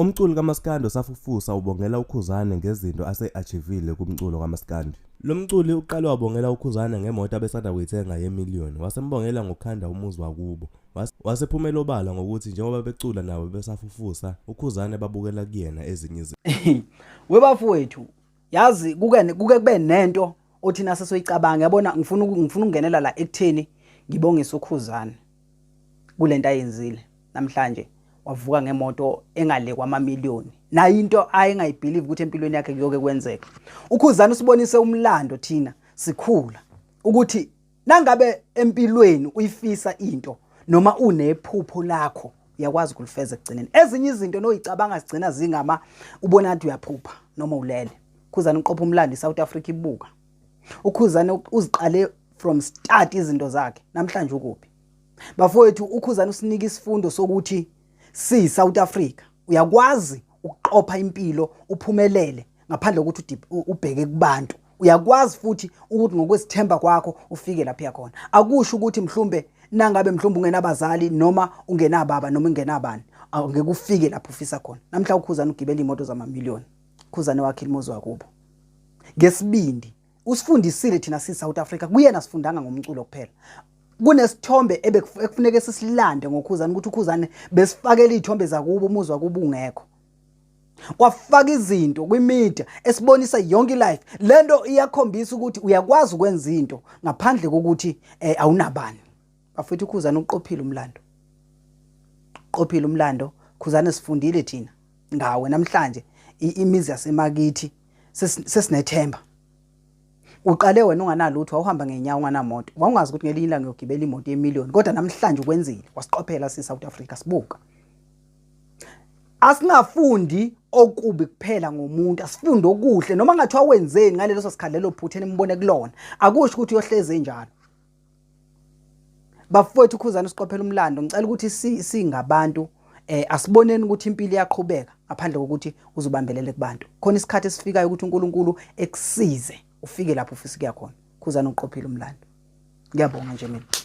Umculi kamaskandi osafufusa ubongela uKhuzani ngezinto ase-achievile kumculo kamaskandi. Lo mculi uqale wabongela uKhuzani ngemoto abesanda kuyithenga ye-million, wasembongela ngokukhanda umuzi wakubo. Wasephumela obala ngokuthi njengoba becula nabo besafufusa, uKhuzani babukela kuyena ezinye izinto. Webafowethu, yazi kuke kuke kube nento othi nase soyicabanga yabona ngifuna ngifuna ukungenela la ekutheni ngibongise uKhuzani kulento ayenzile namhlanje wavuka ngemoto engale kwamamiliyoni nayo into ayengayibelieve ukuthi empilweni yakhe kuyoke kwenzeka uKhuzani usibonise umlando thina sikhula ukuthi nangabe empilweni uyifisa into noma unephupho lakho uyakwazi ukulifeza ekugcineni ezinye izinto noyicabanga zigcina zingama ubona ngathi uyaphupha noma ulele Khuzani uqopha umlando iSouth Africa ibuka uKhuzani uziqale from start izinto zakhe namhlanje ukuphi bafowethu uKhuzani usinika isifundo sokuthi si South Africa uyakwazi ukuqopha impilo uphumelele ngaphandle kokuthi ubheke kubantu uyakwazi futhi ukuthi ngokwesithemba kwakho ufike lapho yakhona akusho ukuthi mhlumbe nangabe mhlumbe ungenabazali noma ungenababa noma ungenabani angeke ufike lapho ufisa khona namhla ukhuzana ugibela imoto zamamiliyoni khuzane wakhe ilimozi wakubo ngesibindi usifundisile thina si South Africa kuyena sifundanga ngomculo kuphela kunesithombe ebekufuneka sisilande ngokhuzane ukuthi ukhuzane besifakele izithombe zakubo umuzwa kubo ungekho kwafaka izinto kwimedia esibonisa yonke life lento iyakhombisa ukuthi uyakwazi ukwenza into ngaphandle kokuthi eh, awunabani bafethu ukhuzane uqophile umlando qophile umlando khuzane sifundile thina ngawe namhlanje imizi yasemakithi sesinethemba uqale wena unganalutho wawuhamba ngenyawo unganamoto wawungazi ukuthi ngelinye ilanga uyogibela imoto yemillion kodwa namhlanje ukwenzile wasiqophela si South Africa sibuka asingafundi okubi kuphela ngomuntu asifunde okuhle noma ngathiwa wenzeni ngaleso sikhathi lelo phutha enimbone kulona akusho ukuthi uyohleze njalo bafowethu ukhuzana usiqophela umlando ngicela ukuthi singabantu eh asiboneni ukuthi impilo iyaqhubeka ngaphandle kokuthi uzubambelele kubantu khona isikhathi esifikayo ukuthi uNkulunkulu ekusize ufike lapho ufisa ukuya khona khuzana uqophile umlando ngiyabonga nje mina.